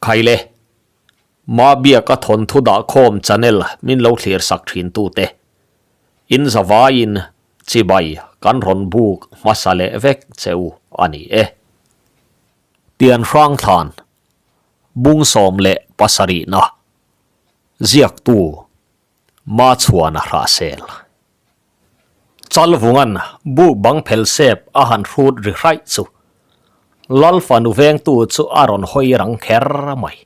Khaile, Mabiaka thawnthu dahkhawm channel min lo thlir sak thin tute, in zavaiin chibai kan rawn buk hmasa leh vek che u a ni e. Tianhrangthlan, Bung 17na, Ziaktu, Machhuana Hrahsel. Chalvunga'n buk bang phel sep a han hrut ri hraih chu Lal fanu vengtu chu a rawn hawi rang kher mai.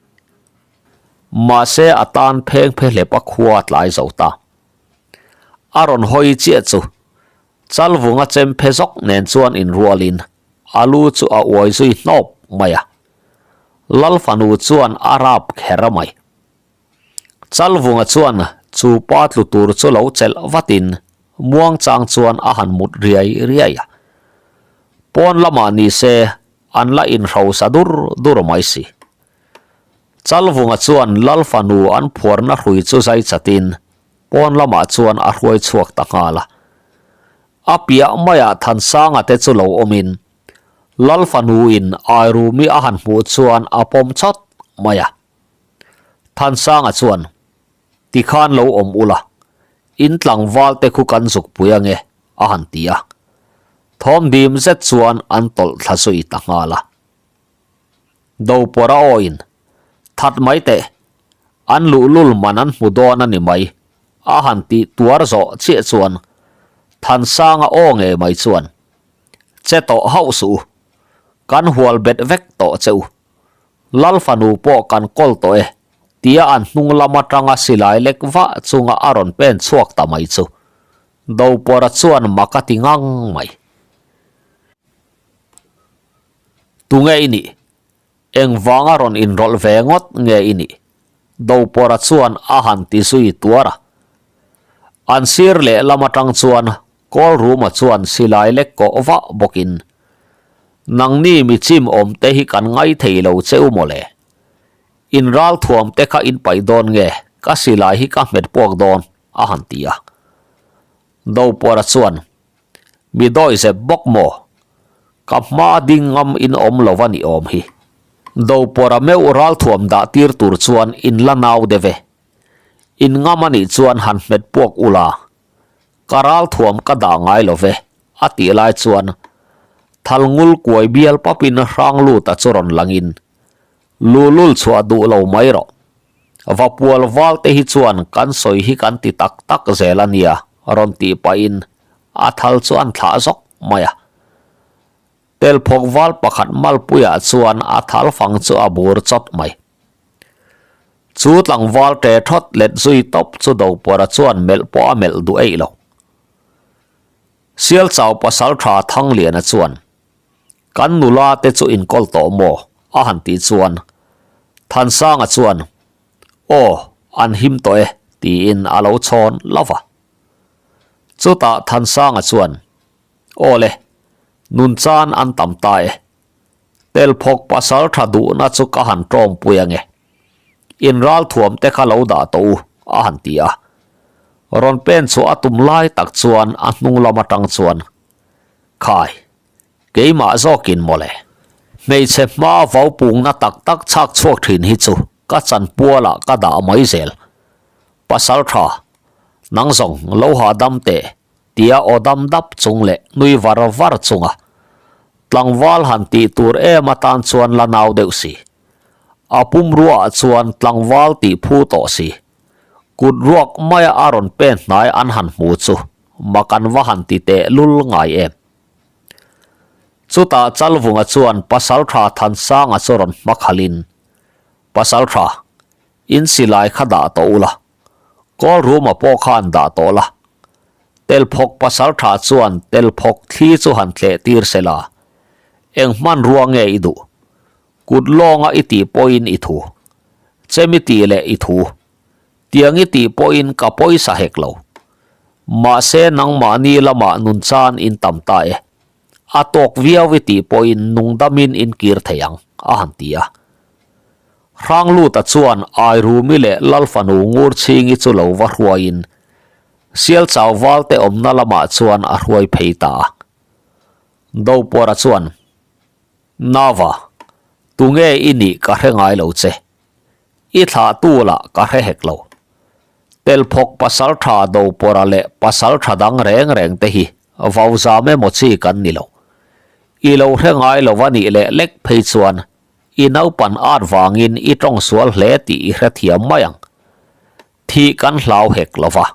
Mahse a tan pheng phe hlep a khua tlai zo ta. A rawn hawi chiah chu Chalvunga chem phe zawk nen chuan inrualin a lu chu a uai zui hnawp mai a. Lal fanu chuan a rap kher mai. Chalvunga chuan chu pa tlu tur chu lo chelh vatin muang chang chuan a han mut riai riai a. Pawn lamah ni se an la inhrosa dur dur mai si. Chalvunga chuan Lal fanu an phuarna hrui chu zai chatin pawn lamah chuan a hruai chhuak ta nghal a. A piah maiah Thansanga te chu lo awmin Lal fanuin Airumi a han hmuh chuan a pawm chawt mai a. Thansanga chuan, Tikhan lo awm ula, in tlangval te khu kan zuk pui ange, a han ti a. Thawm dim zet chuan an tawlh thla zui ta nghal a. Dopawrh a awin, That mai teh, an luhlul man an hmu dawn a ni mai, a han tih tuar zawh chiah chuan Thansanga aw ngei mai chuan, Che tawh hauh suh u, kan hual bet vek tawh che u. Lal fanu pawh kan kawl tawh e, tia an hnung lam atanga silai lek vah chunga a rawn pen chhuak ta mai chu Dopawrha chuan mak a ti ngang mai. Tunge i nih? Engvanga rawn inrawlh ve ngawt nge i nih? Dopawrha chuan a han ti zui tuar a. An sir leh lam atang chuan Kawlruma chuan silai lek kawh vah bawkin, Nangni mi chim awm te hi kan ngai thei lo che u mawle. In ral thuam te kha in paih dawn nge, ka silai hi ka hmet puak dawn, a han ti a. Dopuara chuan, Mi dawi zep bawk maw? Ka hma ding ngam in awm lo a ni awm hi. Dopuara meuh ral thuam dah tir tur chuan in la nau deuh e. In ngam a nih chuan han hmet puak ula, Ka ral thuam ka dah ngai lo ve, a tih lai chuan Thalngul kuai bial papin hrang lut a chu rawn langin, Luhlul chhuah duh lo mai rawh. Vapual val te hi chuan kan sawi hi kan ti tak tak zel a nia, rawn tih pahin a thal chu an thlah zawk mai a. Telphawk val pakhat malpuiah chuan a thal fang chu a bur chawt mai. Chu tlangval ṭe thawt let zui tawp chu Dopawrha chuan melh pawh a melh duh eih lo. Sialchau pasalṭha Thangliana chuan, Kan nula te chu inkawl tawh maw? a han tih chuan Thansanga chuan, Aw, an him tawh e, tiin a lo chhawn lo va. Chutah Thansanga chuan, Aw le, nun chan an tam ta e. Telphawk pasal tha duhna chu ka han tawngpui ange. In ral thuam te kha lo dah tawh u, a han ti a. Rawn pen chhuah a tum lai tak chuan a hnung lam atang chuan, Khai, keimah zawkin mawle. Hmeichhe hma vau pungna tak tak chhak chhuak thin hi chu ka chanpualah ka dah mai zel. Pasal tha, nang zawng lo hahdam teh tia aw dam dap chung leh nui var var chunga tlangval han tih tur em atan chuan la nau deuh si. A pumruaah chuan tlangval tih phu tawh si. Kut ruak maia a rawn pen hnai an han hmu chu mak an va han ti teh lul ngai em. Chutah Chalvunga chuan Pasaltha Thansanga chu rawn hmakhalhin, Pasaltha, in silai kha dah tawh ula, Kawl ruma pawh khan dah tawh la. Telphawk pasal tha chuan telphawk thli chu han tleh tir se la. Eng hmanrua nge i duh? Kut lawnga i tih pawhin i thu. Chem i tih leh i thu. Tiang i tih pawhin ka pawisa hek lo. Mahse nangmahni lamah nun chan in tam ta e. A tawk viau i tih pawhin nungdamin in kir thei ang, a han ti a. Hrangluta chuan Airumi leh Lalfanu Ngurchhingi chu lo va hruaiin Sialchau valte awmna lamah chuan a hruai phei ta a. Dopawrha chuan, Nava, tunge i nih ka hre ngai lo che. I thlahtu lah ka hre hek lo. Telphawk pasaltha Dopawrha leh pasaltha dang reng reng te hi vauzam emaw chi kan ni lo. I lo hre ngai lo a nih leh lek phei chuan i naupan at vangin i tawng sual hle tih i hrethiam mai ang. Thih kan hlau hek lo va,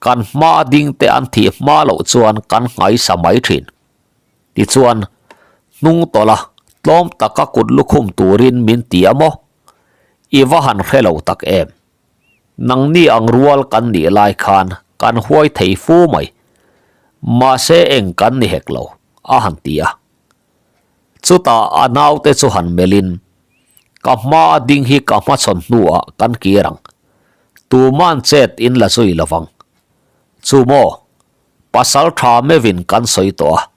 kan hma ding te an thih hma loh chuan kan nghaisa mai thin. Tichuan, hnung tawlh a, tlawm taka kut lukhum turin min ti a maw? I va han hre lo tak em? Nangni ang rual kan nih lai khan kan huai thei fu mai. Mahse eng kan ni hek lo, a han ti a. Chutah a naute chu han melhin, Ka hma a ding hi ka hmachhawn hnuah kan kir ang. Tuman chet in la zui lo vang. Chu maw? Pasal tha meuhin kan sawi tawh a,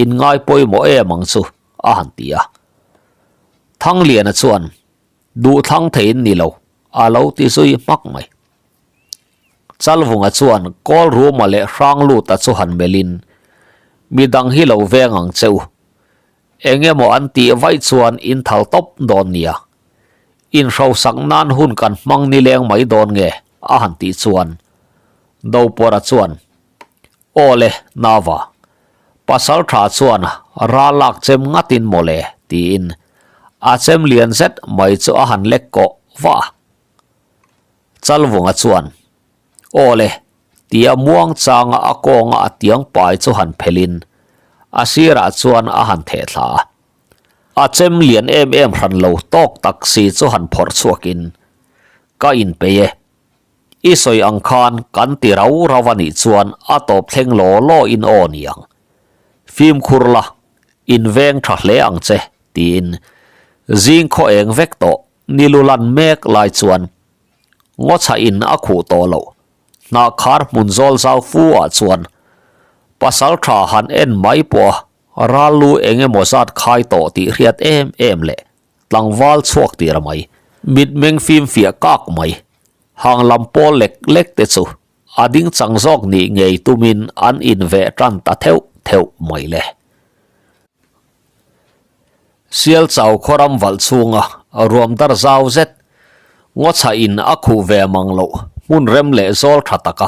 in ngai pawimawh em ang chu, a han ti a. Thangliana chuan, Duhthlang theiin ni lo, a lo ti zui hmak mai. Chalvunga chuan Kawl Ruma leh Hrangluta chu han melhin, Midang hi lo veng ang che u. Eng emaw an tih vaih chuan in thal tawp dawn nia. Inhrosak nan hun kan hmang nileng mai dawn nge? a han tih chuan Dopawrha chuan, Aw le, Nava, pasal tha chuan ral lak chem ngatin maw le? tiin a chem lian zet mai chu a han lek kawh vah a. Chalvunga chuan, Aw le, tia muang changa a kawnga a tiang pai chu han phelhin a sirah chuan a han theh thla a. A chem lian em em hran lo tawk tak si chu han phawrh chhuakin, Ka inpeih e. I sawi ang khan kan ti rau rau a nih chuan a tawp thleng law law in aw ni ang. Fimkhur la, in veng tha hle ang che, tiin zing khaw eng vek tawh nilu lan mek lai chuan ngaw chhah in a khuh tawh loh. Hnah khar hmun zawl zau fu ah chuan pasal tha han en mai pawh a ral lu eng emaw zat khai tawh tih hriat em em leh Tlangval chhuak tir mai, mitmeng fimfiah kak mai, hang lam pawl lek lek te chu a ding chang zawk nih ngei tumin an inveh tan ta theuh theuh mai le. Sial chau khawram valh chhunga ruam dar zau zet, ngaw chhah in a khuh ve mang loh hmun rem leh zawl tha taka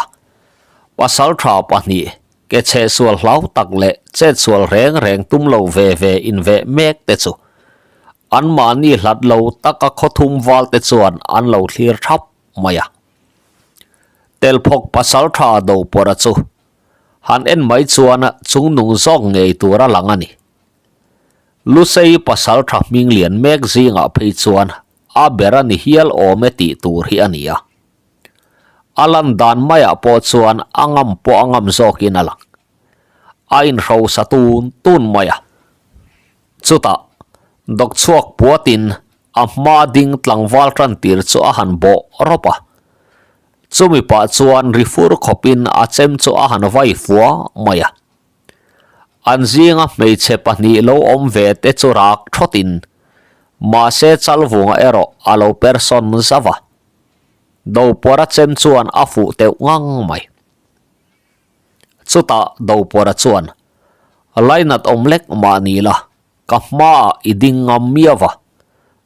pasal tha pahnih Ke chhehsual hlau tak leh chetsual reng reng tum lo ve ve inveh mek te chu anmahni hlat lo taka khawthum val te chuan an lo thlir thap mai a. Telphawk pasal tha Dopawrha chu han en mai chuan chungnung zawk ngei tur a lang a ni. Lusei pasal tha hming lian mek zingah phei chuan a ber a ni hial awm e tih tur hi a ni a. A lan dan maiah pawh chuan a ngam pawh a ngam zawkin a lang. A inhrosa tun tun mai a. Chutah, dawkchhuak puatin a hma ding tlangval tan tir chu a han bawh rawp a. Chumi pah chuan ri fur khawpin a chem chu a han vai fua mai a. An zinga hmeichhe pahnih lo awm ve te chu rak thawtin, mahse Chalvunga erawh a lo persawn zauh a. Dopawrha chem chuan a fuh teuh ngang mai. Chutah Dopawrha chuan, Lainat awm lek mah ni la, ka hmaah i ding ngam miau va,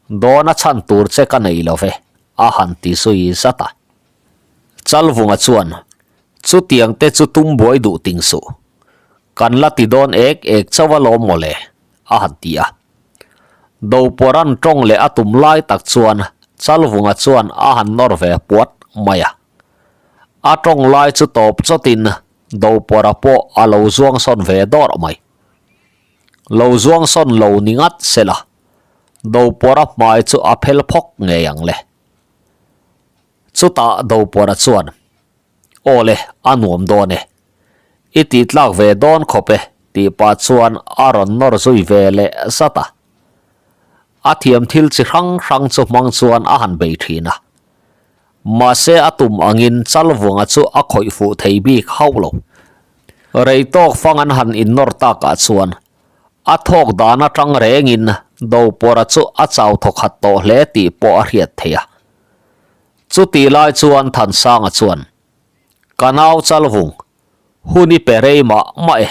dawna chhan tur che ka nei lo ve, a han ti zui zat a. Chalvunga chuan, Chutiang te chu tum buai duh ting suh. Kan la ti dawn ek ek chauh alawm mawle, a han ti a. Dopawrhan tawng leh a tum lai tak chuan Chalvunga chuan a han nawr ve puat mai a. A tawng lai chu tawp chawtin Dopawrha pawh a lo zuang sawn ve dawrh mai. Lo zuang sawn lo ni ngat sela, Dopawrha hmai chu a phel phawk ngei ang le. Chutah Dopawrha chuan, Aw le, a nuam dawn e. I tih tlak ve dawn khawp e, tih pah chuan a rawn nawr zui ve leh zat a. A thiam thil chi hrang hrang chu hmang chuan a han bei thin a. Mahse a tum angin Chalvunga chu a khawih fuh thei bik hauh lo. Rei tawk fang an han innawr takah chuan a thawk dan atang rengin Dopawrha chu a chau thawkhat tawh hle tih pawh a hriat theih a. Chutih lai chuan Thansanga chuan, Ka nau Chalvung, hun i pe rei mah mah e.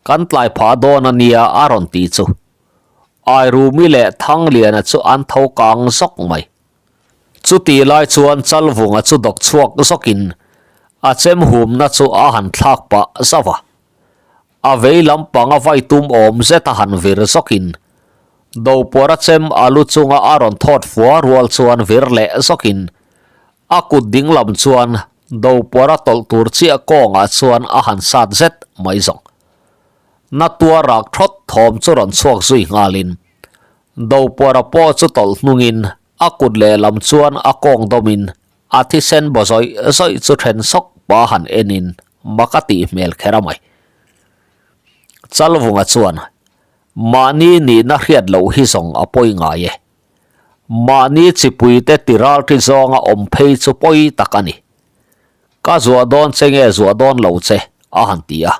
Kan tlai phah dawn a nia a rawn ti chu. Airumi leh Thangliana chu an tho kang zawk mai. Chutih lai chuan Chalvunga chu dawk chhuak zawkin a chem humna chu a han thlak pah zauh a. A vei lampanga vai tum awm zet a han vir zawkin Dopuara chem a lu chunga a rawn thawt fua rual chuan vir leh zawkin a kut ding lam chuan Dopuara tawlh tur chiah kawngah chuan a han sat zet mai zawng. Na tuar rak thawt thawm chu rawn chhuak zui nghalin Dopuara pawh chu tawlh hnungin a kut lehlam chuan a kawng dawmin a thisen baw zawih zawih chu then sawk pa han enin mak a tih hmel kher a mai. Chalvunga chuan mahni nihna hriat loh hi zawng a pawi ngai e. Mahni chipuite tiralṭi zawnga awm phei chu pawi tak a ni. Ka zuah dawn che nge zuah dawn lo che a han ti a.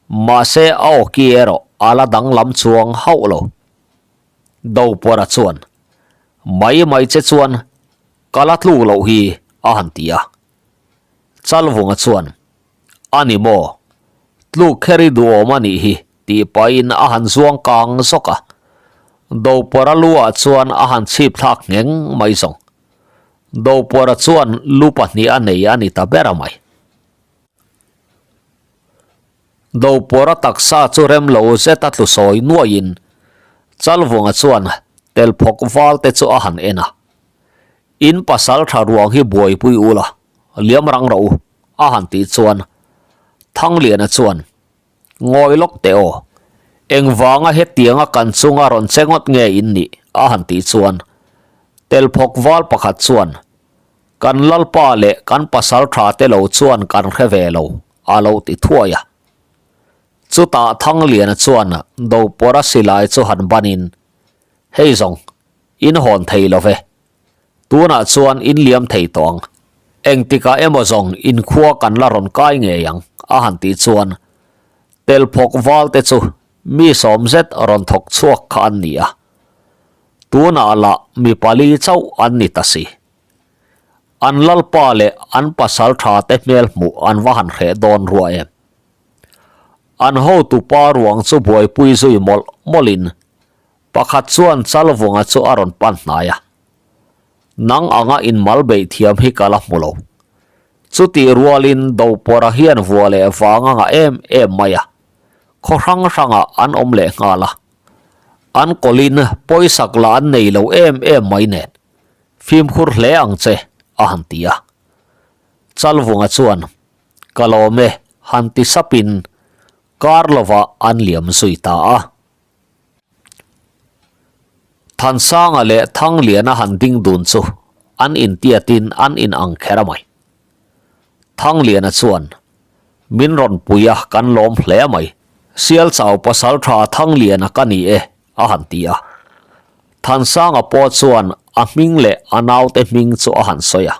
Mahse a awki erawh a la danglam chuang hauh lo. Dopuara chuan, Mai mai che chuan ka la tluk loh hi a han ti a. Chalvunga chuan, A ni maw? Tluk kher i duhawm a nih hi tih pahin a han zuang kang zawk a. Dopuara lu ah chuan a han chhip thlak ngheng mai zawng. Dopuara chuan lu pahnih a nei a ni ta ber a mai. Dopuara taksa chu rem lo zet a tlu sawi nuaiin Chalvunga chuan telphawk val te chu a han en a. In pasal tha ruang hi buaipui ula, liam rang rawh u, a han tih chuan Thangliana chuan, Ngawi lawk teh aw, engvanga hetianga kan chunga rawn che ngawt nge in nih? a han tih chuan telphawk val pakhat chuan, Kan lalpa leh kan pasal tha te lo chuan kan hre ve lo, a lo ti thuai a. Chutah Thangliana chuan Dopawrha silai chu han banin, Hei zawng, in hawn thei lo ve. Tunah chuan in liam thei tawh ang. Engtikah emaw zawng in khua kan la rawn kai ngei ang, a han tih chuan Telphawk val te chu mi sawm zet rawn thawk chhuak kha an ni a. Tunah lah mi pali chauh an ni ta si. An lalpa leh an pasal tha te hmel hmuh an va han hreh dawn rua em. An hotupa ruang chu buaipui zui mawlh mawlhin Pakhat chuan Chalvunga chu a rawn pan hnai a, Nang anga inmal beih thiam hi ka la hmu lo. Chutih rualin Dopawrha hian vua leh vang a ngah em em mai a, khaw hrang hrangah an awm leh nghal a. An kawlin pawisak lah an nei lo em em mai nen, fimkhur hle ang che, a han ti a. Chalvunga chuan, Ka lawm e, han ti sapin kar lovah an liam zui ta a. Thansanga leh Thangliana han ding dun chu an intiatin an inang kher a mai. Thangliana chuan, Min rawn pui a kan lawm hle mai, Sialchau pasal tha Thangliana ka ni e, a han ti a. Thansanga pawh chuan a hming leh a naute hming chu a han sawi a.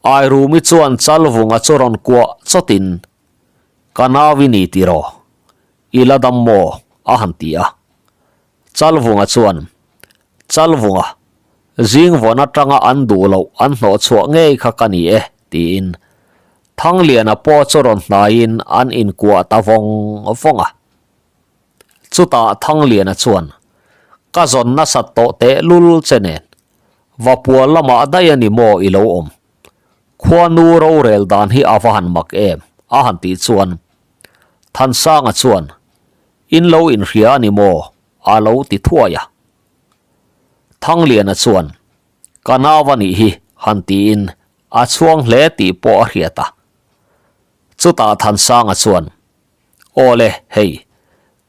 Airumi chuan Chalvunga chu rawn kuah chawtin, Ka nau i ni tiraw? I la dam maw? a han ti a. Chalvunga chuan, Chalvunga, zing vawn atanga an duh loh an hnawh chhuah ngei kha ka ni e, tiin Thangliana pawh chu rawn hnaiin an inkuah ta vawng vawng a. Chutah Thangliana chuan, Ka zawn nasat tawh tehlul che nen, Vapua lamah daih a ni maw i lo awm? Khuanu rorel dan hi a va han mak em? a han tih chuan Thansanga chuan, In lo inhria a ni maw? a lo ti thuai a. Thangliana chuan, Ka nau a nih hi, han tiin a chhuang hle tih pawh a hriat a. Chutah Thansanga chuan, Aw le, hei,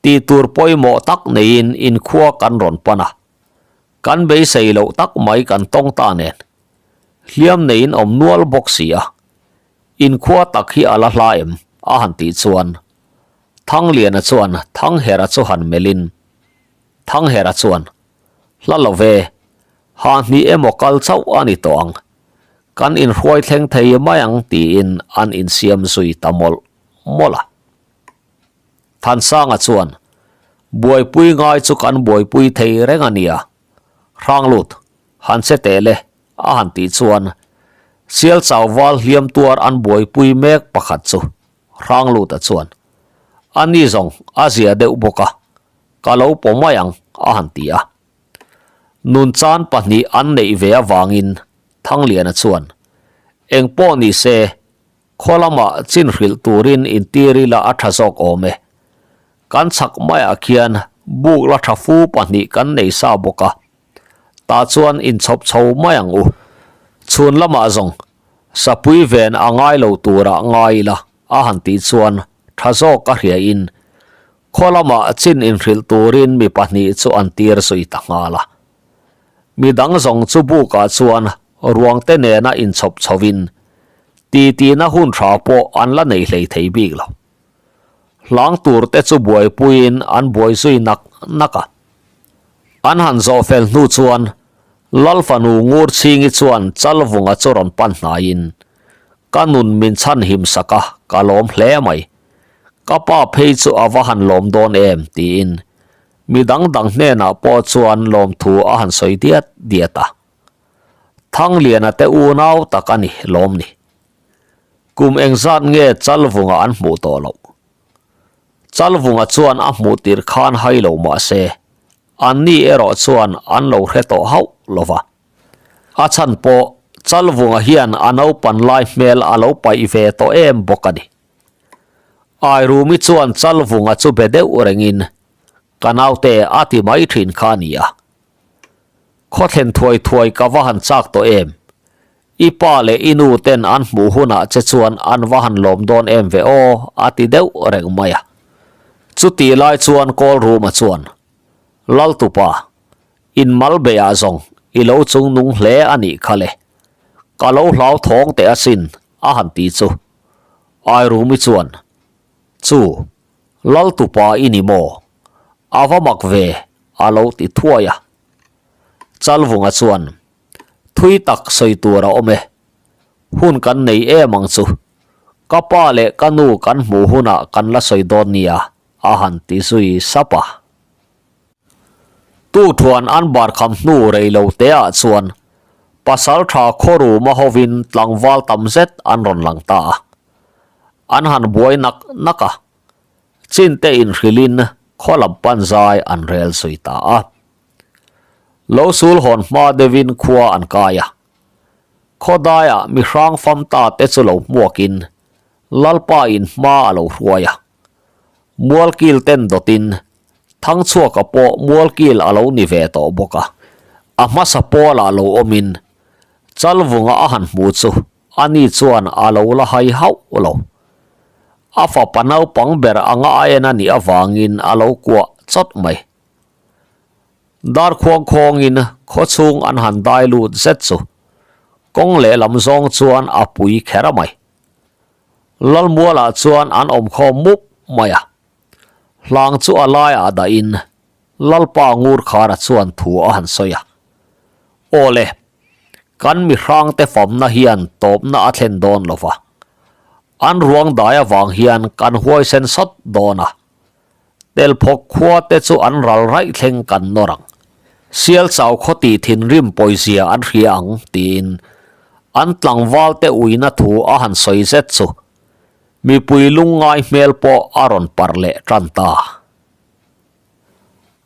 tih tur pawimawh tak neiin inkhua kan rawn pan a. Kan beisei loh tak mai kan tawng ta nen, hliam neiin awm nual bawk si a. Inkhua tak hi a la hla em? a han tih chuan Thangliana chuan Thanghera chu han melhin Thanghera chuan, Hla lo ve, hahni emaw kal chauh a ni tawh ang, kan inhruai thleng thei mai ang tiin an insiam zui ta mawlh mawlh a. Thansanga chuan, Buaipui ngai chu kan buaipui thei reng a nia, Hranglut, han che teh le, a han tih chuan Sialchau val hliam tuar an buaipui mek pakhat chu Hrangluta chuan, A ni zawng a zia deuh bawk a, ka lo pawh mai ang, a han ti a. Nunchan pahnih an neih ve avangin Thangliana chuan, Eng pawh ni se, khaw lamah chin hrilh turin intir ila a tha zawk awm e. Kan chhak maiah khian buk la tha fu pahnih kan nei sa bawk a, tah chuan inchhawp chho mai ang u. Chhun lamah zawng sapui ven a ngai lo turah ngai ila a han tih chuan tha zawk a hriain khaw lamah chin inhrilh turin mi pahnih chu an tir zui ta nghal a. Mi dang zawng chu bukah chuan ruangte nena inchhawp chhovin titina hun tha pawh an la nei hlei thei bik lo. Hlang tur te chu buaipuiin an buai zui nak nak a. An han zawh fel hnu chuan Lal fanu Ngur Chhingi chuan Chalvunga chu rawn pan hnaiin, Ka nun min chhan him sak a, ka lawm hle mai. Ka pa phei chu a va han lawm dawn em? tiin mi dang dang hnenah pawh chuan lawmthu a han sawi diat diat a. Thangliana te unau tak a ni lawm ni. Kum engzat nge Chalvunga an hmuh tawh loh? Chalvunga chuan a hmuh tir khan hai lo mah se, anni erawh chuan an lo hre tawh hauh lo va. A chhan pawh Chalvunga hian a naupan lai hmel a lo paih ve tawh em bawk a ni. Airumi chuan Chalvunga chu be deuh rengin, Ka naute a ti mai thin kha a ni a. Khawthlen thuai thuai ka va han chak tawh em? I pa leh i nu ten an hmuh hunah che chuan an va han lawm dawn em ve aw, a ti deuh reng mai a. Chutih lai chuan Kawl Ruma chuan, Laltupa, in mal beiah zawng i lo chung nung hle a nih kha le. Ka lo hlau thawng teh asin, a han ti chu. Airumi chuan, Chu, Laltupa i ni maw? A va mak ve, a lo ti thuai a. Chalvunga chuan, Thui tak sawi tur a awm e. Hun kan nei em ang chu. Ka pa leh ka nu kan hmuh hunah kan la sawi dawn nia, a han ti zui sap a. Tukthuan an bar kham hnu rei lo te ah chuan pasal tha khawruma hovin tlangval tam zet an rawn lang ta a. An han buai nak nak a. Chinte inhrilhin khaw lam pan zai an rel zui ta a. Lo sul hawn hma deuhin khua an kai a. Khawdaiah mi hrang fam ta te chu lo hmuakin Lalpa in hma a lo hruai a. Mualkil ten dawtin Thangchhuaka pawh mualkil a lo ni ve tawh bawk a. A hmasa pawlah lo awmin Chalvunga a han hmu chu ani chuan a lo la hai hauh lo. A fapa naupang ber anga a en a nih avangin a lo kuah chawt mai. Darkhuang khawngin khawchhung an han dai lut zet chu kawng lehlam zawng chuan a pui kher a mai. Lalmualah chuan an awm khawm mup mai a, hlang chu a laiah dahin Lalpa Ngurkhara chuan thu a han sawi a, Aw le, kan mihrangte famna hian tawpna a thlen dawn lo va, an ruang dai avang hian kan huaisen sawt dawn a, Telphawk khua te chu an ral raih thleng kan nawr ang. Sial chau khaw tih thinrim pawizia an hria ang tiin an tlangval te uina thu a han sawi zet chu mipui lungngai hmel pawh a rawn parh leh tan ta.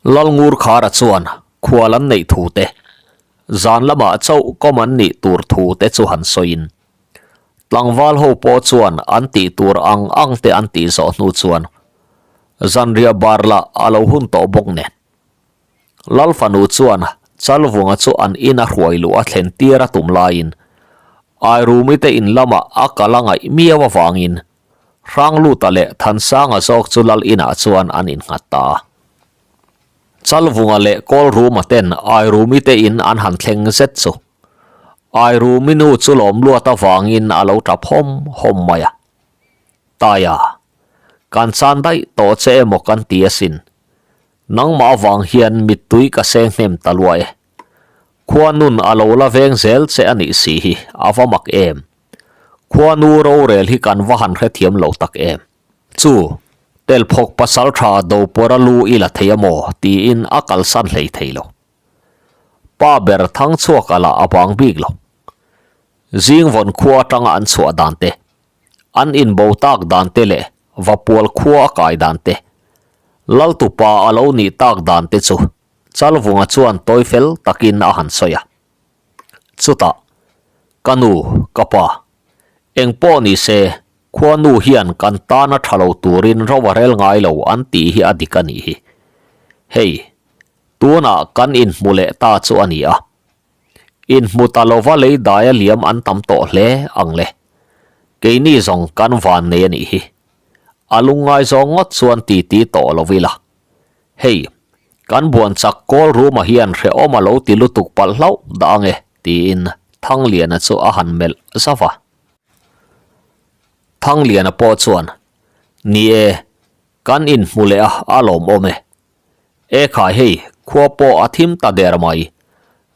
Lalngurkhara chuan khual an neih thu te, zan lamah chauh kawm an nih tur thu te chu han sawiin Tlangval ho pawh chuan an tih tur ang ang te an tih zawh hnu chuan zanriah bar lah a lo hun tawh bawk nen. Lal fanu chuan Chalvunga chu an ina hruai luh a thlen tir a tum laiin Airumi te in lamah a kal a ngaih miau avangin Hrangluta leh Thansanga zawk chu lal inah chuan an innghat ta a. Chalvunga leh Kawlruma ten Airumi te in an han thleng zet chu Airumi nu chu lawm luat avangin a lo tap hawm hawm mai a. Taia, kan chan daih tawh che emaw kan ti asin. Nangmah avang hian mittui ka seng hnem ta luah e. Khua nun a lo la veng zel che a nih si hi a va mak em. Khua nu rorel hi kan va han hrethiam lo tak em. Chu, Telphawk pasal tha Dopawra lu i la thei amaw tiin a kalsan hlei thei lo. Pa ber thang chhuak a lah a bang bik lo. Zingvawn khua atanga an chhuah dan te, an inbo tak dan te leh Vapual khua a kai dan te, Laltupa a lo nih tak dan te chu. Chalvunga chuan tawi fel takin a han sawi a. Chutah, Ka nu, ka pa, eng pawh ni se, khuanu hian kan tana tha lo turin ro a rel ngai lo an tih hi a dik a nih hi. Hei, tunah kan inhmu leh ta chu a ni a. Inhmu ta lova lei daia liam an tam tawh hle ang le. Keini zawng kan van nei a nih hi. A lungngaizawng ngawt chuan titi tawh lo ila. Hei, kan buan chak kawl ruma hian hrehawm a lo ti lutuk palh hlauh dah ange, tiin Thangliana chu a han melh zauh a. Thangliana pawh chuan, Ni e, kan inhmu leh a, a lawmawm e. E khai hei, khua pawh a thim ta der mai.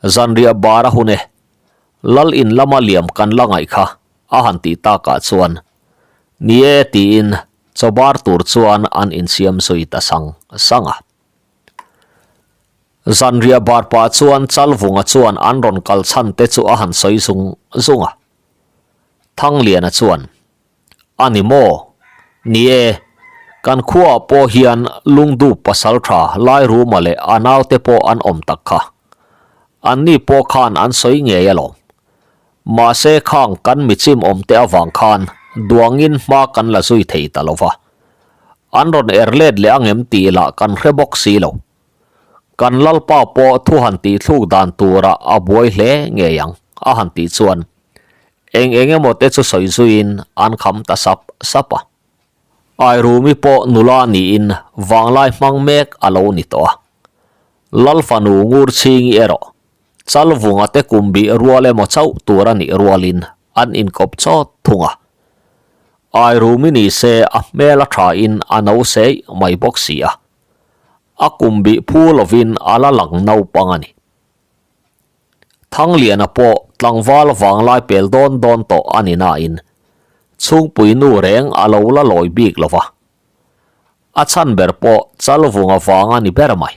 Zanriah bar a hun e. Lal in lama liam kan la ngaih kha, a han tih takah chuan, Ni e, tiin Chaw bar tur chuan an insiam zui ta sang sang a. Zanriah bar pah chuan Chalvunga chuan an rawn kal chhan te chu a han sawi zung zung a. Thangliana chuan, A ni maw? Ni e, kan khuaah pawh hian Lungdup pasal tha Lairuma leh a naute pawh an awm tak kha. Anni pawh khan an sawi ngei alawm. Mahse khang kan michim awmte avang khan duangin hma kan la zui thei ta lo va. An rawn er let leh angem tih lah kan hre bawk si lo. Kan Lalpa pawh thu han tih thluk dan turah a buai hle ngei ang a han tih chuan eng eng emaw te chu sawi zuiin an kham ta sap sap a. Airumi pawh nula niin vanglai hmang mek a lo ni tawh a. Lal fanu Ngurchhingi erawh Chalvunga te kum bih rual emaw chauh tur a nih rualin an inkawp chawt thung a. Airumi ni se a hmel a thain a no sei mai bawk si a. A kum bih phu lovin a la lang naupang a ni. Thangliana pawh tlangval vanglai pel dawn dawn tawh a ni nain chhungpui nu reng a lo la lawi bik lo va. A chhan ber pawh Chalvunga vang a ni ber mai.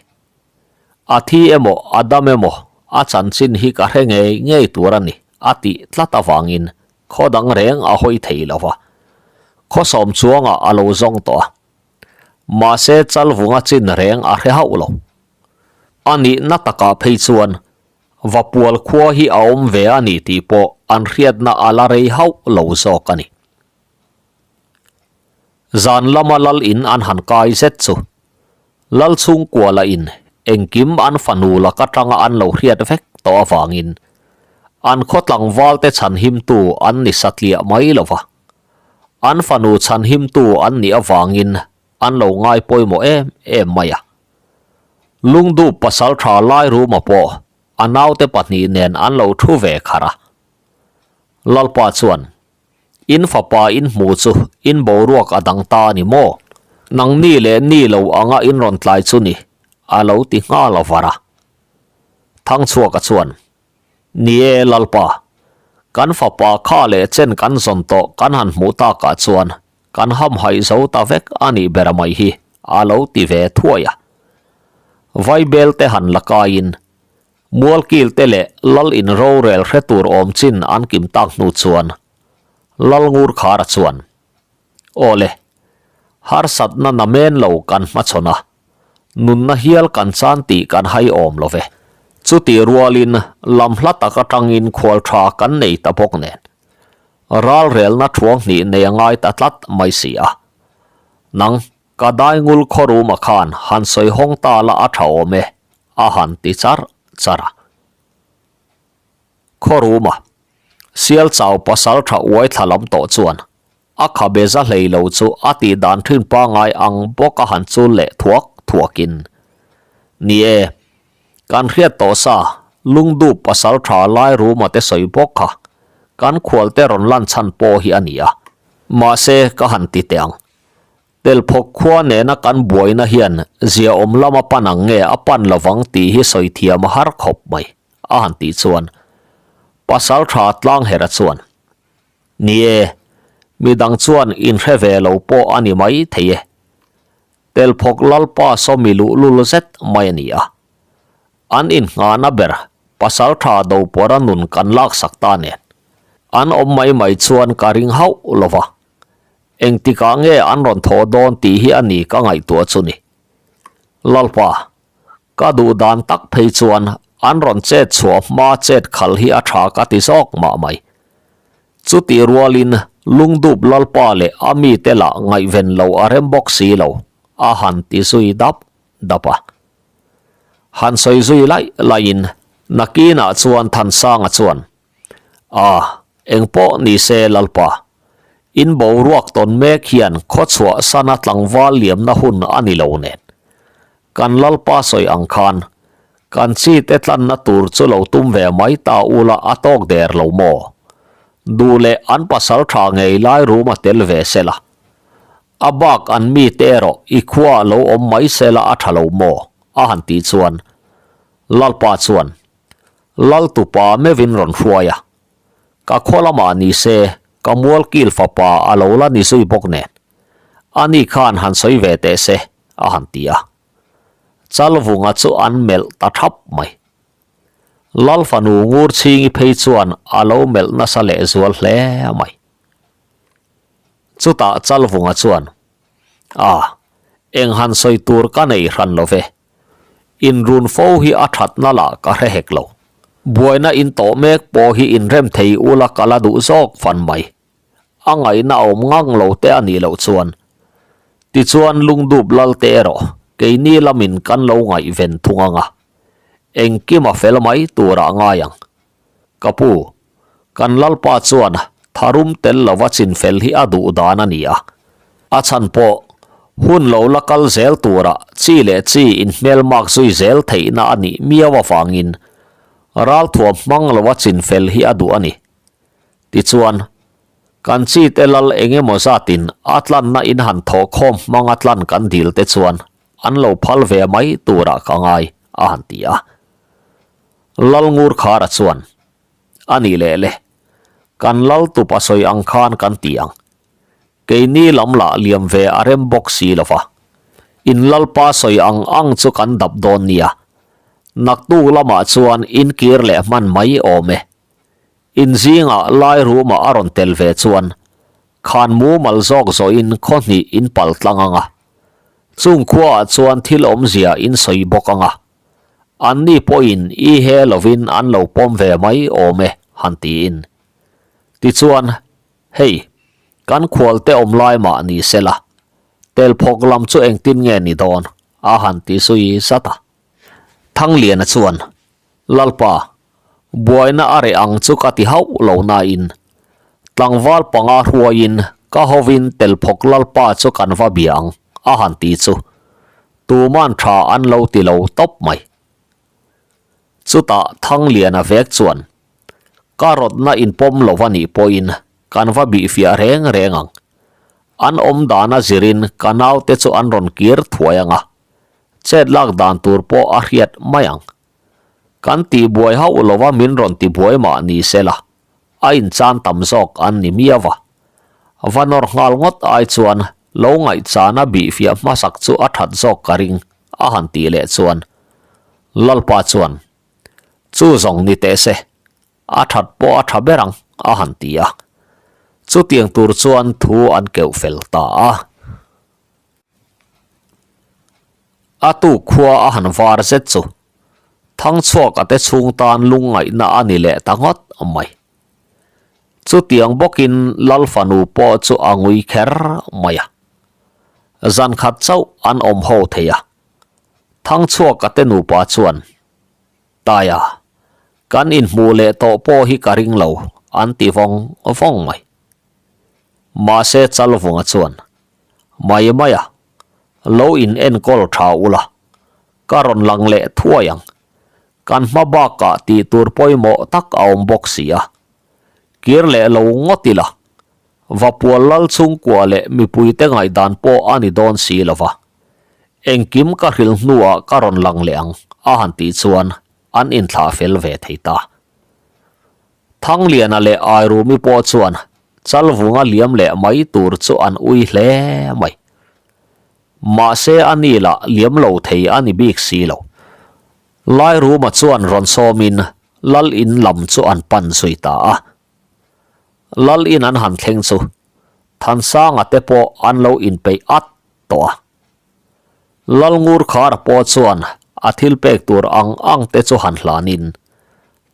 A thi emaw a dam emaw a chanchin hi ka hre ngei ngei tur a ni a tih tlat avangin khaw dang reng a hawi thei lo va. Khaw sawm chuangah a lo zawng tawh a. Mahse Chalvunga chin reng a hre hauh lo. A nihna takah phei chuan Vapual khua hi a awm ve a ni tih pawh an hriatna a la rei hauh lo zawk a ni. Zan lama lal in an han kai zet chu Lal chhungkua lah in engkim an fanu lak atanga an lo hriat vek tawh avangin an khaw tlangval te chhanhimtu an ni satliah mai lo va. An fanu chhanhimtu an nih avangin an lo ngai pawimawh em em mai a. Lungdup pasaltha Lairuma pawh a naute pahnih nen an lo thu ve kharh a. Lalpa chuan In fapa in hmu chu in boruak a dang ta a ni maw? Nang ni leh ni lo anga in rawn tlai chu ni, a lo ti nghal a var a. Thangchhuaka chuan, Ni e Lalpa, kan fapa kha leh chen kan zawn tawh kan han hmuh takah chuan kan hamhaih zo ta vek a nih ber mai hi, a lo ti ve thuai a. Vaibel te han la kaiin Mualkil te leh Lal in rorel hre tur awm chin an kim tak hnu chuan Lal Ngurkhara chuan, Aw le, harsatna namen lo kan hmachhawn a, nunna hial kan chan tih kan hai awm lo ve. Chutih rualin lam hla tak atangin khual tha kan nei ta bawk nen, ralrelna thuang hnih nei a ngai ta tlat mai si a. Nang, ka daingul khawruma khan han sawi hawng ta la a tha awm e. a han ti char char a. Khawruma, sial chau pasal tha uai thla lam tawh chuan a khabe za hlei lo chu a tih dan thin pangai ang bawk a han chul leh thuak thuakin, Ni e, kan hriat tawh sa lungdup pasal tha Lairuma te sawi bawk kha kan khualte rawn lan chhan pawh hi a ni a, mahse ka han ti teh ang. Telphawk khua nena kan buaina hian ziaawm lama pan ang nge a pan lovang tih hi sawi thiam a har khawp mai, a han tih chuan Pasal tha Tlanghera chuan, Ni e, midang chuan inhre ve lo pawh a ni mai thei e. Telphawk Lalpa sawmi luhlul zet mai a ni a. An innghahna ber Pasal tha Dopawra nun kan laksak ta nen an awm mai mai chuan ka ring hauh lo va. Engtikah nge an rawn thawh dawn tih hi a ni ka ngaihtuah chu ni. Lalpa, Ka duh dan tak phei chuan an rawn chet chhuah hma chet khalh hi a tha ka ti zawk mah mai. Chutih rualin Lungdup Lalpa leh a mite lah ngaihven lo a rem bawk si lo, a han ti zui dap dap a. Han sawi zui laih laihin nakinah chuan Thansanga chuan, A, engpawh ni se Lalpa, in boruak tawn mek hian khawchhuah sana tlangval liamna hun a ni lo nen. Kan Lalpa sawi ang khan, kan chi te tlanna tur chu lo tum ve mai ta ula a tawk der lo maw? Duh leh an pasal tha ngei lai rum a tel ve sela. A bak an mite erawh i khua lo awm mai sela a tha lo maw? a han tih chuan Lalpa chuan Lal tupa meuhin rawn hruai a, ka khaw lamah ni se ka mualkil fapa a lo la ni zui bawk nen, ani khan han sawi ve teh se a han ti a. Chalvunga chu an melh ta thap mai. Lal fanu Ngurchhingi phei chuan a lo melh nasa lehzual hle mai. Chutah Chalvunga chuan, A, eng han sawi tur ka nei hran lo ve. Inrun fo hi a thatna lah ka hre hek lo. Buaina in tawh mek pawh hi inrem thei ula ka la duh zawk fan mai. A ngaihna a awm ngang lo te a nih loh chuan. Tichuan lungdup lal te erawh keini lamin kan lo ngaihven thung ang a. Engkim a fel mai turah ngai ang. Ka pu, kan Lalpa chuan tharum tel lova chinfel hi a duh dan a ni a. A chhan pawh, hun lo la kal zel tura chi leh chi inhmelmak zui zel theihna a nih miau avangin ralthuam hmang lova chinfel hi a duh a ni. Tichuan, kan chi te lal eng emaw zatin a tlanna in han thawhkhawm hmanga tlan kan dil te chuan an lo phal ve mai turah ka ngai, a han ti a. Lalngurkhara chuan, A nih leh le, kan lal tup a sawi ang khan kan ti ang. Keini lam lah liam ve a rem bawk si lo va. In lalpa sawi ang ang chu kan dap dawn nia. Naktuk lamah chuan in kir leh hman mai awm e. In zingah lai rumah a rawn tel ve chuan khan mumal zawk zawhin khaw hnih in pal tlang ang a. Chung khuaah chuan thil awmzia in sawi bawk ang a. Anni pawhin i he lovin an lo pawm ve mai awm e, han tiin. Tichuan, hei, kan khualte awm lai mah ni sela, telphawk lam chu engtin nge ni dawn? a han ti zui zat a. Thangliana chuan, Lalpa, buaina a reh ang chu ka ti hauh lo nain, tlangval panga hruaiin ka hovin telphawk Lalpa chu kan va bia ang, a han ti chu. Tuman tha an lo ti lo tawp mai. Chutah Thangliana vek chuan, Ka rawtna inpawm lo a nih pawhin kan va bihfiah reng reng ang. An awm dana zirin ka naute chu an rawn kir thuai ang a, chet lak dan tur pawh a hriat mai ang. Kan tihbuai hauh lova min rawn tibuai mah ni sela, a inchan tam zawk an ni miau a. Va nawr nghal ngawt ai chuan lo ngaihchana bihfiah hmasak chu a that zawk ka ring a han tih leh chuan Lalpa chuan, Chu zawng ni teh se, a that pawh a tha ber ang a han ti a. Chutiang tur chuan thu an keuh fel ta a. A tuk khua a han var zet chu Thangchhuaka te chhung tan lungngaihna a ni leh ta ngawt mai. Chutiang bawkin Lal fanu pawh chu a ngui kher mai a. Zan khat chauh an awm ho thei a. Thangchhuaka te nupa chuan, Taia, kan inhmuh leh tawh pawh hi ka ring lo, an ti vawng vawng mai. Mahse Chalvunga chuan, Mai mai a, lo in enkawl tha ula, ka rawn lang leh thuai ang. Kan hma bakah tih tur pawimawh tak a awm bawk si a. Kir leh lo ngawt ila, Vapual lal chhungkua leh mipuite ngaihdan pawh a ni dawn si lo va. Engkim ka hril hnuah ka rawn lang leh ang, a han tih chuan an inthlah fel ve thei ta. Thangliana leh Airumi pawh chuan Chalvunga liam leh mai tur chu an ui hle mai. Mahse a ni lah liam lo thei a ni bik si lo. Lairuma chuan rawn sawmin Lal in lam chu an pan zui ta a. Lal in an han thleng chu Thansanga te pawh an lo inpeih at tawh a. Lalngurkhara pawh chuan a thil pek tur ang ang te chu han hlanin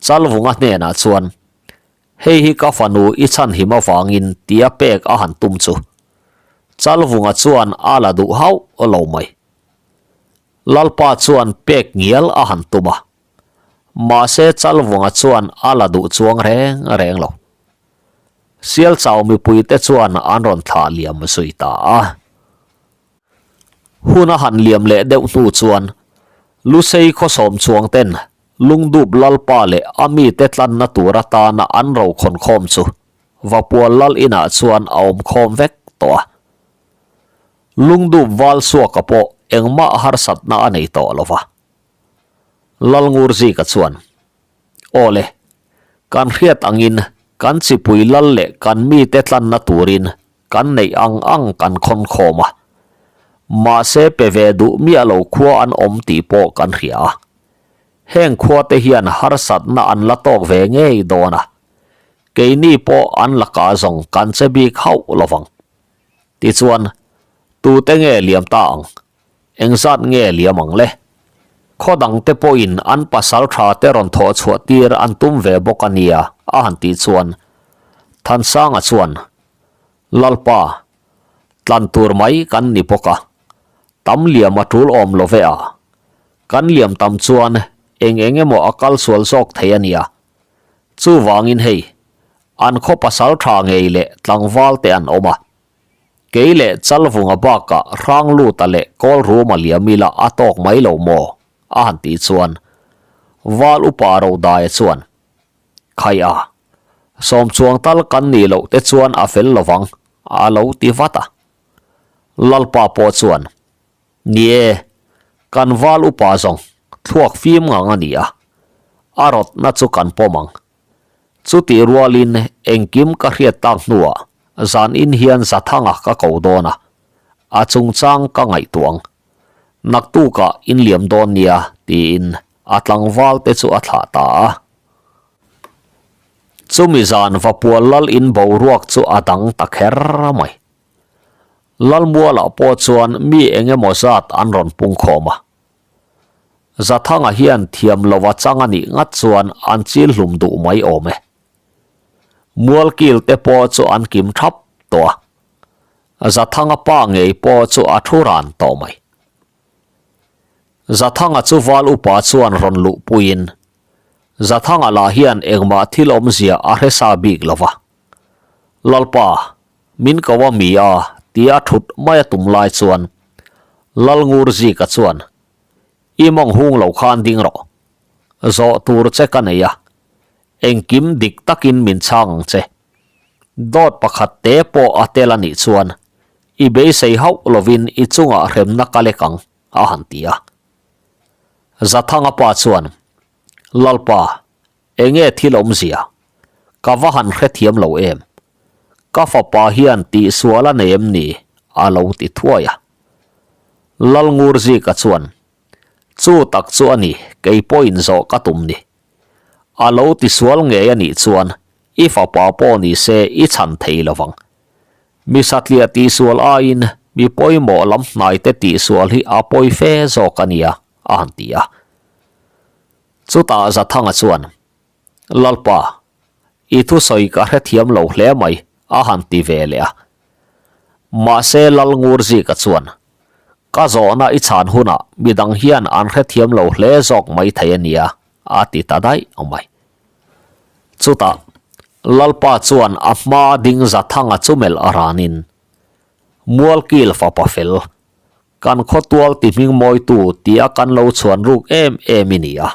Chalvunga hnenah chuan, Hei hi ka fanu i chhanhim avangin tia pek a han tum chu. Chalvunga chuan a la duh hauh lo mai. Lalpa chuan pek ngial a han tum a. Mahse Chalvunga chuan a la duh chuang reng reng lo. Sialchau mipuite chuan an rawn thlah liam zui ta a. Hun a han liam leh deuh hnu chuan Lusei khawsawm chuang ten Lungdup Lalpa leh a mite tlanna tur atana an rokhawn khawm chu Vapual Lal inah chuan a awm khawm vek tawh a. Lungdup val suaka pawh engmah harsatna a nei tawh lo va. Lalngurzika chuan, Aw le, kan hriat angin kan chipui lal leh kan mite tlanna turin kan neih ang ang kan khawn khawm a, mahse pe ve duh miah lo khua an awm tih pawh kan hria a. Heng khuate hian harsatna an la tawk ve ngei dawn a, keini pawh an lakah zawng kan che bik hauh lo vang. Tichuan, tute nge liam ta ang? Engzat nge liam ang le? Khaw dangte pawhin an pasal tha te rawn thawh chhuah tir an tum ve bawk a nia, a han tih chuan Thansanga chuan, Lalpa, tlan tur mai kan ni bawk a, tam liam a tul awm lo ve a, kan liam tam chuan eng eng emaw a kal sual zawk thei a nia. Chuvangin hei, an khaw pasal tha ngei leh tlangval te an awm a, Kei leh Chalvunga bakah Hrangluta leh Kawlruma liamila a tawk mai lo maw? a han tih chuan Val upa Rodaia chuan, Khai a, sawm chuang tal kan nih loh te chuan a fel lovang, a lo ti vat a. Lalpa pawh chuan, Ni e, kan val upa zawng thluak fim ngang a ni a, a rawtna chu kan pawm ang. Chutih rualin engkim ka hriat tak hnuah zan in hian Zathanga ka ko dawn a, a chungchang ka ngaihtuah ang. Naktukah in liam dawn nia tiin a tlangval te chu a thlah ta a. Chumi zan Vapual lal in boruak chu a dang ta kher mai. Lalmualah pawh chuan mi eng emaw zat an rawn pungkhawm a. Zathanga hian thiam lova chang a nih ngat chuan an chil hlum duh mai awm e. Mualkil te pawh chu an kim thap tawh a, Zathanga pa ngei pawh chu a thu ran tawh mai. Zathanga chu val upa chuan rawn luh puiin Zathanga lah hian engmah thil awmzia a hre sa bik lova. Lalpa, min ko a mi a tia thut mai a tum lai chuan Lalngurzika chuan, I mawng hung lo khan ding rawh. Zawh tur che ka nei a, engkim dik takin min chhang ang che. Dawt pakhat te pawh a tel a nih chuan i beisei hauh lovin i chungah hremna ka lek ang, a han ti a. Zathanga pa chuan, Lalpa, Enge thil awmzia? Ka va han hrethiam lo em? Ka fapa hian tihsual a nei em ni? a lo ti thuai a. Lalngurzika chuan, Chu tak chu a ni, kei pawhin zawh ka tum ni. A lo tisual ngei a nih chuan i fapa pawh ni se i chhan thei lo vang. Mi satliah tihsual aiin mi pawimawh lam hnaite tihsual hi a pawi fe zawk a nia, a han ti a. Chutah Zathanga chuan, Lalpa, i thusawi ka hrethiam lo hle mai, a han ti ve leh a. Mahse Lalngurzika chuan, Ka zawhna i chhan hunah midang hian an hrethiam lo hle zawk mai thei a nia, a ti ta daih mai. Chutah Lalpa chuan a hmaa ding Zathanga chu melh a ranin, Mualkil fapa fel, Kan khawtual ti hming mawitu tia kan lo chhuan ruk em em i ni a.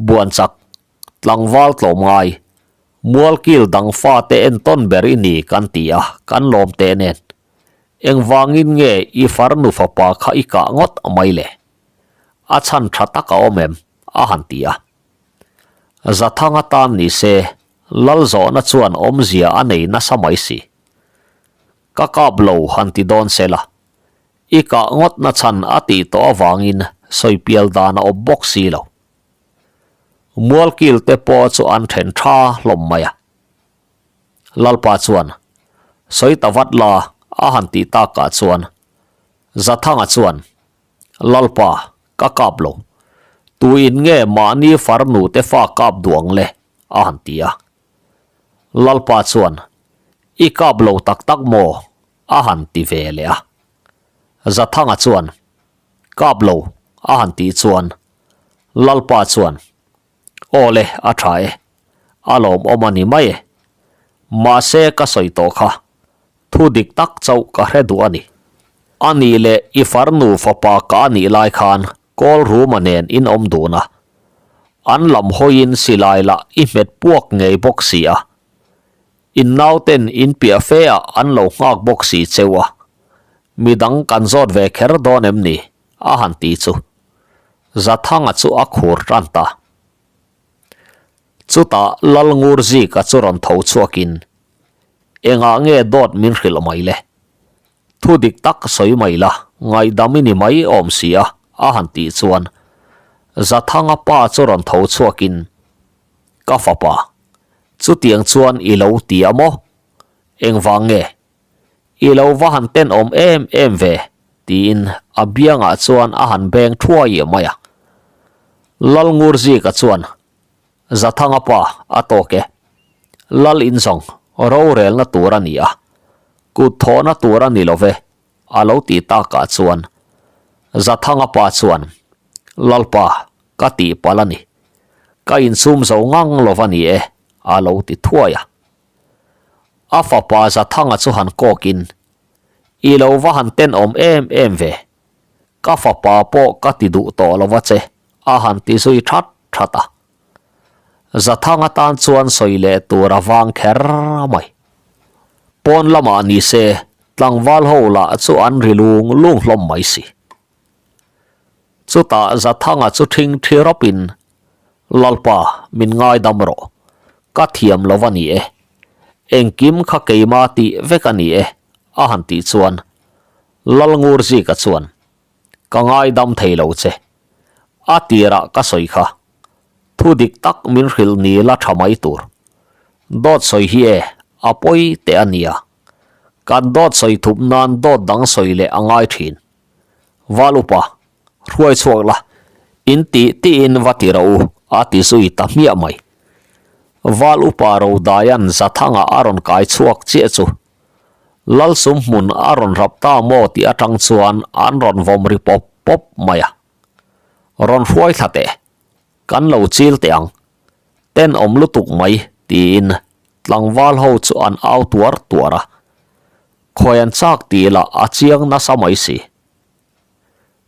Buan chak, tlangval tlawm ngai, mualkil dang fate entawn ber i ni kan ti a, kan lawm teh nen. Engvangin nge i farnu fapa kha i kah ngawt mai le? A chhan tha tak a awm em? a han ti a. Zathang atan ni se, Lalzawhna chuan awmzia a nei nasa mai si. Ka kap lo han ti dawn se la, i kah ngawt na chhan a tih tawh avangin sawi pial dan a awm bawk si lo. Mualkil te pawh chu an then tha hlawm mai a. Lalpa chuan, Sawi ta vat la a han tih takah chuan Zathanga chuan, Lalpa, ka kap lo. Tuin nge mahni farnu te fa kap duh ang le? a han ti a. Lalpa chuan, I kap lo tak tak maw? a han ti ve leh a. Zathanga chuan, Kap lo, a han tih chuan Lalpa chuan, Aw le, a tha e, a lawmawm a ni mai e. Mahse ka sawi tawh kha, thu dik tak chauh ka hre duh a ni. A nih leh i farnu fapa ka a nih lai khan Kawl Ruma nen in awm dun a, an lam hawiin silai lah i hmet puak ngei bawk si a. In nauten in piah fe ah an lo nghak bawk si cheu a, midang kan zawt ve kher dawn em ni? a han ti chu Zathanga chu a khur tan ta. Chutah Lalngurzika chu rawn tho chhuakin, Engah nge dawt min hrilh mai le? Thu dik tak sawi mai la, ngaihdam i ni mai awm si a, a han tih chuan Zathanga pa chu rawn tho chhuakin, Ka fapa, chutiang chuan i lo ti a maw? Engvang nge? I lo va han tenawm em em ve, tiin a biangah chuan a han beng thuai mai a. Lalngurzika chuan, Zathanga pa, a tawk e. Lal in zawng, rorelna tur a ni a, kut thawhna tur a ni lo ve, a lo ti takah chuan Zathanga pa chuan, Lalpa, ka tihpalh a ni. Ka insum zo ngang lo va ni e, a lo ti thuai a. A fapa Zathanga chu han kawkin, I lo va han tenawm em em ve. Ka fapa pawh ka ti duh tawh lo va che, a han ti zui that that a. Zathanga tan chuan sawi leh tur a vang kher mai. Pawn lamah ni se, tlangval ho lah chu an ri lung lung hlawm mai si. Chutah Zathanga chu ṭhing ṭhi rawpin, Lalpa, min ngaidam rawh. Ka thiam lo a ni e. Engkim kha keima tih vek a ni e, a han tih chuan Lalngurzika chuan, Ka ngaidam thei lo che. A tirah ka sawi kha. Thu dik tak min hrilh ni la tha mai tur. Dawt sawi hi e, a pawi teh a nia. Kan dawt sawi thup nan dawt dang sawi leh a ngai thin. Val upa, hruai chhuak la, in tih tiin va ti rawh u, a ti zui ta hmiah mai. Val upa Rodaia'n Zathanga a rawn kai chhuak chiah chu Lalsum hmun a rawn rap ta maw tih atang chuan an rawn vawm ri pawp pawp mai a. Rawn hruai thla teh, kan lo chil teh ang, tenawm lutuk mai tiin tlangval ho chu an au tuar tuar a. Khawi an chak tih lah a chiang nasa mai si.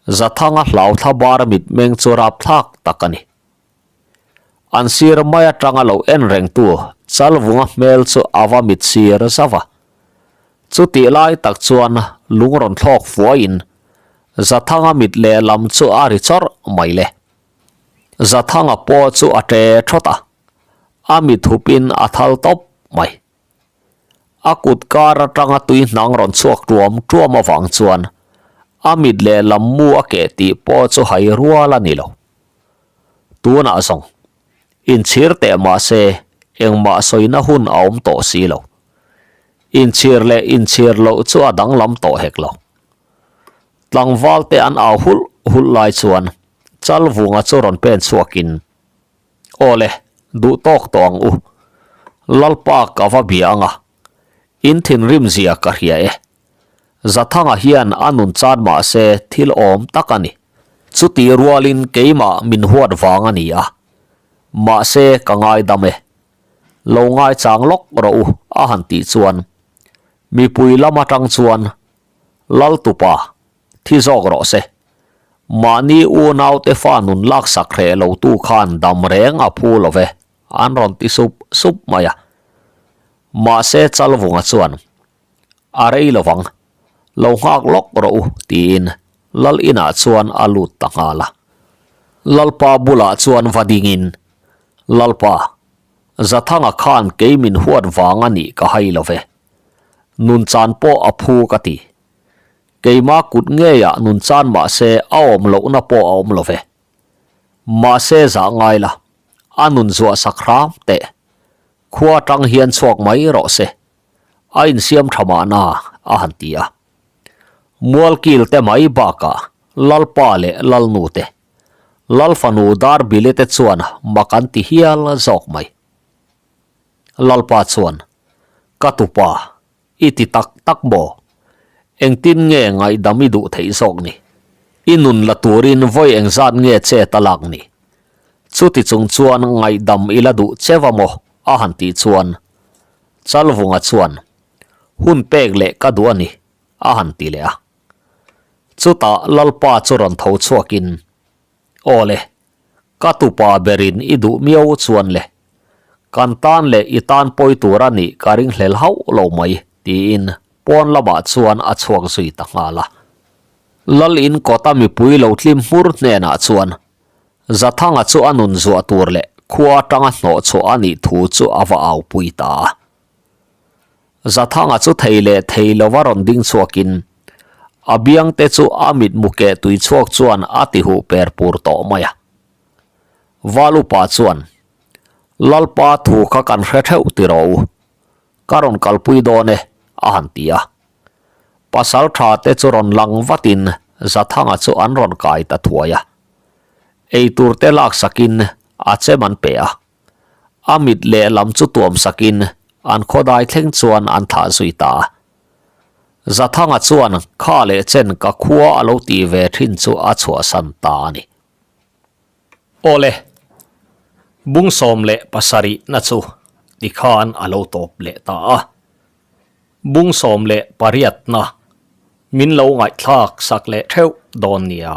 Zathanga hlau thla bar mitmeng chu rapthlak tak a ni. An sir mai atanga lo en rengtu Chalvunga hmel chu a va mit sir zauh a. Chutih lai tak chuan lung rawn thlawk fuaiin Zathanga mit lehlam chu a ri chawrh mai le. Zathanga pawh chu a ṭe thawt a, a mit hupin a thal tawp mai. A kut kar atanga tui hnang rawn chhuak tuam tuam avang chuan a mit lehlam mu a keh tih pawh chu hai rual a ni lo. Tunah zawng, inchhir teh mah se engmah sawina hun a awm tawh si lo. Inchhir leh inchhir loh chu a danglam tawh hek lo. Tlangval te an au hulh hulh lai chuan Chalvunga chu rawn pen chhuakin, Aw le, duh tawk tawh ang u. Lalpa ka va bia ang a, in thinrim zia ka hria e. Zathanga hian a nun chan mah se thil awm tak a ni. Chutih rualin keimah min huat vang a ni a, mahse ka ngaidam e. Lo ngaichang lawk rawh u a han tih chuan mipui lam atang chuan Laltupa thi zawk rawh se. Mahni unaute fa nun laksak hreh lotu khan dam reng a phu lo ve an rawn ti sup sup mai a. Mahse Chalvunga chuan A rei lo vang, lo nghak lawk rawh u tiin Lal inah chuan a lut ta nghal a. Lalpa bulah chuan va dingin, Lalpa, Zathanga khan kei min huat vang a nih ka hai lo ve. Nun chan pawh a phu ka ti. Keima kut ngeiah nun chan mah se a awm lohna pawh a awm lo ve. Mahse zah ngai la, a nun zuah sak hram teh. Khua atang hian chhuak mai rawh se. A insiam tha mahna a han ti a. Mualkil te mai bakah Lalpa leh Lalnu te. Lal fanu Darbili te chuan mak an ti hial zawk mai. Lalpa chuan, Ka tupa, i ti tak tak maw? Engtin nge ngaihdam i duh theih zawk ni? I nun la turin vawi engzat nge chet a lak ni? Chuti chung chuan ngaihdam i la duh cheva maw? a han tih chuan Chalvunga chuan, Hun pek leh ka duh a ni, a han ti leh a. Chutah Lalpa chu rawn tho chhuakin, Aw le, ka tupa berin i duh miau chuan le, kan tan leh i tan pawi tur a nih ka ringhlel hauh lo mai, tiin pawn lamah chuan a chhuak zui ta nghal a. Lal in kawta mipui lo tlim hmur hnenah chuan Zathanga chu a nun zuah tur leh khua atanga hnawh chhuah a nih thu chu a va aupui ta a. Zathanga chu thei leh thei lova rawn ding chhuakin a biangte chu a mitmu keh tui chhuak chuan a ti huh per pur tawh mai a. Valupa chuan, Lalpa thu kha kan hre theuh ti rawh u, ka rawn kalpui dawn e, a han ti a. Pasal tha te chu rawn lang vatin Zathanga chu an rawn kai ta thuai a. Eitur te laksakin a chem an pe a. A mit lehlam chu tuam sakin an khawdai thleng chuan an thlah zui ta a. Zathanga chuan kha leh chen ka khua a lo tih ve thin chu a chhuahsan ta a ni. Awle, bung 17 na chu tikhan a lo tawp leh ta a. Bung 18 na min lo ngaihthlak sak leh theuh dawn nia.